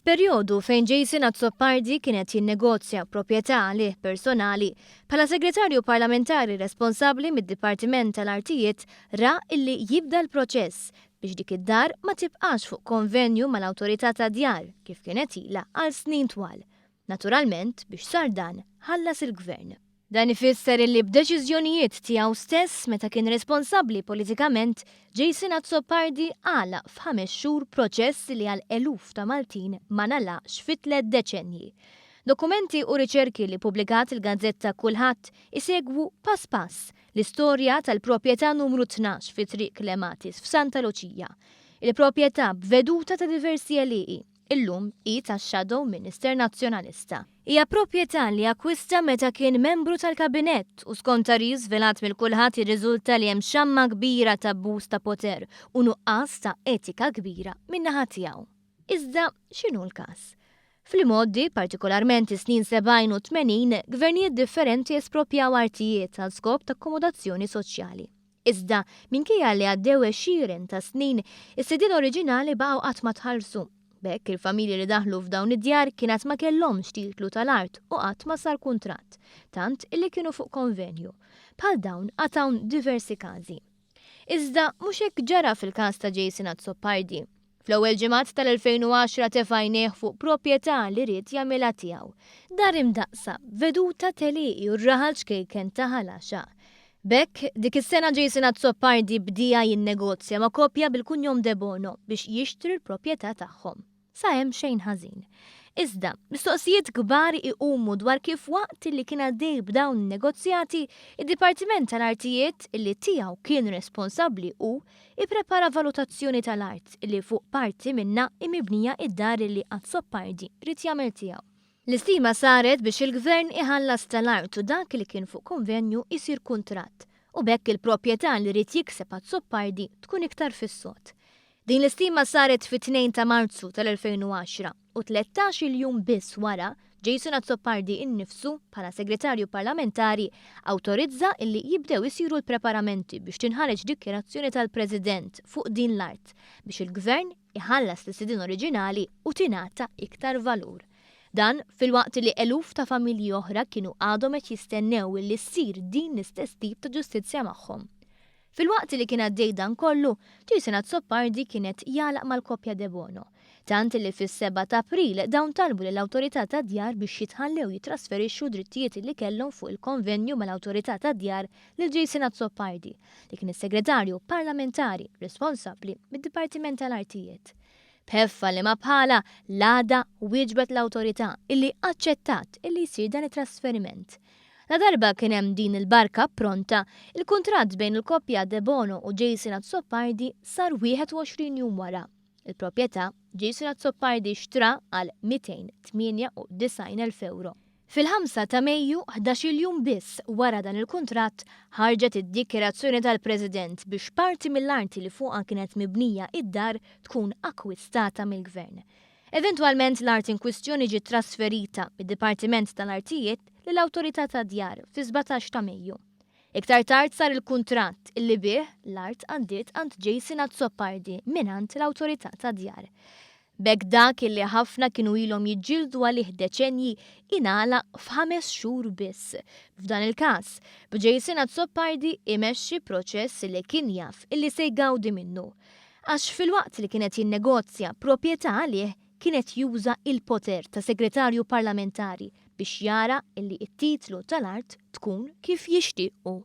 F'perjodu fejn Jason Azzopardi kien qed jinnegozja proprjetà għalih personali, bħala Segretarju Parlamentari responsabbli mid-Dipartiment tal-Artijiet ra illi jibda l-proċess biex dik id-dar ma tibqax fuq konvenju mal-Awtorità tad-Djar kif kienet ilha għal snin twal. Naturalment biex sar dan ħallas il-Gvern. Dan ifisser illi b'deċiżjonijiet tiegħu stess meta kien responsabbli politikament, Jason Azzopardi għalaq f'ħames xhur proċess li għal eluf ta' Maltin ma ngħalaqx fi tlett deċennji. Dokumenti u riċerki li ppubblikat il-gazzetta Kullħadd isegwu pass pass l-istorja tal-proprjetà numru 12 fi Triq Clematis f'Santa Luċija. Il-proprjetà b'veduta ta' diversi għelieqi, illum hi tax-Shadow Minister Nazzjonalista. Hija proprjetà li akkwista meta kien membru tal-Kabinett u skont tagħrif żvelat mill-Kulħadd jirriżulta li hemm xamma kbira ta' abbuż ta' poter u nuqqas ta' etika kbira min-naħa tiegħu. Iżda x'inhu l-każ? Fl-imgħoddi, partikolarment is-snin 70 u 80, gvernijiet differenti esproprjaw artijiet għal skop ta' akkomodazzjoni soċjali. Iżda, minkejja li għaddew għexieren ta' snin, is-sidien oriġinali baqgħu qatt ma tħallsu. B'hekk, il-familji li daħlu f'dawn id-djar kien għad ma kellhomx titlu tal-art u qatt ma sar kuntratt, tant illi kienu fuq konvenju. Bħal dawn għad hawn diversi każi. Iżda, mhux hekk ġara fil-każ ta' Jason Azzopardi. Fl-ewwel ġimgħat tal-2010 tefa' għajnejh fuq proprjetà li ried jagħmilha tiegħu. Dar imdaqqsa, b'veduta t'għelieqi u r-raħal ċkejken ta' Ħal Għaxaq. B'hekk, dik is-sena Jason Azzopardi bdieha jinnegozja ma' koppja bil-kunjom Debono biex jixtri l-proprjetà tagħhom. Sa hemm xejn ħażin. Iżda, mistoqsijiet kbar iqumu dwar kif waqt li kien għaddej b'dawn in-negozjati, id-Dipartiment tal-Artijiet, li tiegħu kien responsabbli hu, ipprepara valutazzjoni tal-art li fuq parti minnha hi mibnija d-dar li Azzopardi ried jagħmel tiegħu. L-istima saret biex il-Gvern iħallas tal-art u dak li kien fuq konvenju jsir kuntratt, u b'hekk il-proprjetà li ried jikseb Azzopardi tkun iktar fis-sod. Din l-istima saret fit-2 ta' Marzu tal-2010 u 13-il jum biss wara, Jason Azzopardi innifsu, bħala Segretarju Parlamentari, awtorizza illi jibdew isiru l-preparamenti biex tinħareġ dikjarazzjoni tal-President fuq din l-art biex il-Gvern iħallas lis-sidien oriġinali u tingħata iktar valur. Dan filwaqt li eluf ta' familji oħra kienu għadhom qed jistennew illi ssir din l-istess tip ta' ġustizzja magħhom. Filwaqt li kien għaddej dan kollu, Jason Azzopardi kien qed jagħlaq mal-koppja Debono, tant li fis-7 ta' April dawn talbu lill-Awtorità tad-Djar biex jitħallew jittrasferixxu d-drittijiet li kellhom fuq il-konvenju mal-Awtorità tad-Djar lil Jason Azzopardi, li kien is-Segretarju Parlamentari responsabbli mid-Dipartiment tal-Artijiet. B'ħeffa li ma bħalha, l-għada wieġbet l-Awtorità illi aċċettat illi jsir dan it-trasferiment. Ladarba kien hemm din il-barka pronta, il-kuntratt bejn il-koppja Debono u Jason Azzopardi sar 21 jum wara. Il-proprjetà, Jason Azzopardi xtra għal 298,000 ewro. Fil-5 ta' Mejju, ħdax-il jum biss wara dan il-kuntratt, ħarġet id-dikjarazzjoni tal-President biex parti mill-arti li fuqha kienet mibnija id-dar tkun akkwistata mill-Gvern. Eventwalment l-art inkwistjoni ġiet trasferita mid-Dipartiment tal-Artijiet lill-Awtorità tad-Djar fis-17 ta' Mejju. Iktar tard sar il-kuntratt illi bih l-art għaddiet għand Jason Azzopardi mingħand l-Awtorità tad-Djar. B'hekk dak illi ħafna kienu ilhom jiġġieldu għalih deċennji ingħalaq f'ħames xhur biss. F'dan il-każ, b'Jason Azzopardi imexxi proċess illi kien jaf illi se jgawdi minnu. Għax filwaqt li kien qed jinnegozja proprjetà għalih kien qed juża il-poter ta' segretarju parlamentari biex jara illi t-titlu tal-art tkun kif jixtieq hu.